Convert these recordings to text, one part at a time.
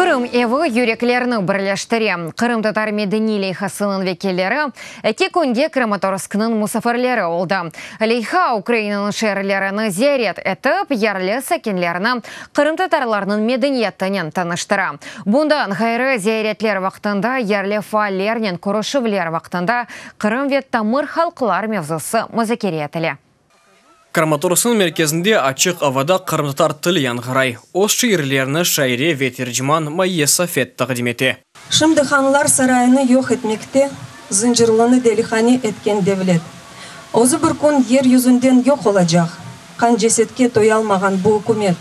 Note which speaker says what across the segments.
Speaker 1: Qırım evi yüreklerni birleştire. Qırımtatar medeniy leyhasınıñ vekilleri eki künge Kramatorsknıñ musafirleri oldı. Leyha Ukrainanıñ şeerlerini ziyaret etip, yerli sakinlerni qırımtatarlarnıñ medeniyetinen tanıştıra. Bundan ğayrı, ziyaretler vaqtında yerli faallernen körüşüvler vaqtında Qırım ve tamır halqlar mevzusı muzakere etile.
Speaker 2: Kramatorsknıñ merkezinde açıq avada qırımtatar tili yañğıray. Öz şiirlerini şaire ve terciman Mayye Safet taqdim ete.
Speaker 3: Şimdi Hanlar sarayını yoq etmekte Zıncırlını delihane etken devlet, özü bir kün yer yüzünden yoq olacaq, qan-cesetke toyalmağan bu ükümet.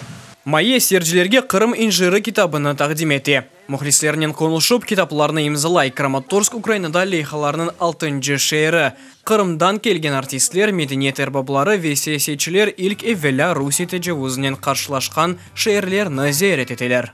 Speaker 2: Mayye seyircilerge Qırım inciri kitabını taqdim ete. Mühlislernen qonuşıp, kitaplarnı imzalay. Kramatorsk Ukrainada leyhalarnıñ altıncı şeeri. Qırımdan kelgen artistler, medeniyet erbapları ve siyasetçiler ilk evelâ Rusiye tecavuzınen qarşılaşqan şeerlerni ziyaret eteler.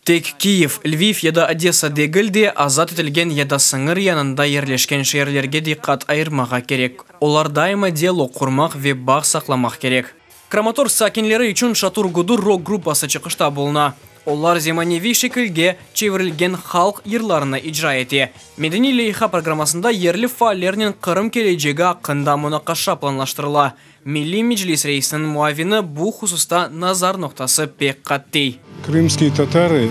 Speaker 2: Tek Kiyev, Lviv ya da Odesa degil de, azat etilgen ya da sıñır yanında yerleşken şeerlerge diqqat ayırmağa kerek. Olar daima dialog qurmaq ve bağ saqlamaq kerek. Kramatorsk sakinleri içün Şatur-Gudur rok-gruppası çıqışta buluna. Olar zemaneviy şekilge çevirilgen halq yırlarını icra ete. Medeniy leyha programmasında yerli faallernen Qırım kelecegi aqqında munaqaşa planlaştırıla. Milliy Meclis reisiniñ muavini bu hususta nazar noqtası pek qattiy.
Speaker 4: Krımskiye tatarı,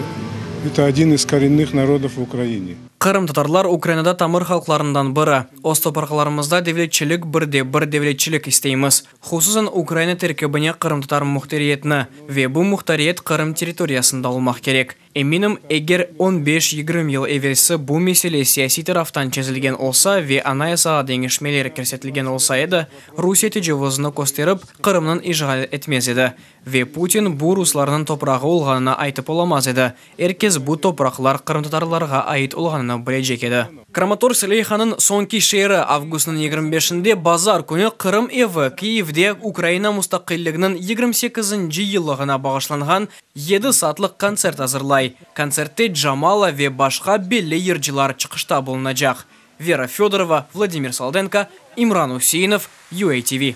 Speaker 4: eto odin iz korennıh narodov v Ukraine.
Speaker 2: Qırımtatarlar Ukrainada tamır halqlarından biri. Öz topraqlarımızda devletçilik bir de bir devletçilik isteymiz. Hususan Ukraina terkibine qırımtatar muhtariyetini ve bu muhtariyet Qırım territoriyasında olmaq kerek. Eminim, eger on beş-yigirmi yıl evelsi bu mesele siyasiy taraftan çezilgen olsa ve Anayasağa deñişmeler kirsetilgen olsa edi, Rusiye tecavuzını kösterip, Qırımnıñ işğal etmez edi. Ve Putin bu ruslarnıñ toprağı olğanını aytıp olamaz edi, er kes bu topraqlar qırımtatarlarğa ait olğanını bilecek edi. Kramatorsk leyhanıñ soñki şeeri avgustnıñ 25-inde bazar künü Qırım evi Kiyevde Ukraina mustaqilliginiñ 28-nci yıllığına bağışlanğan yedi saatlıq kontsert azırlay. Kontsertte Jamala ve başqa belli yırcılar çıqışta bulunacaq. Vera Fedorova, Vladimir Soldenko, İmran Useinov, UATV.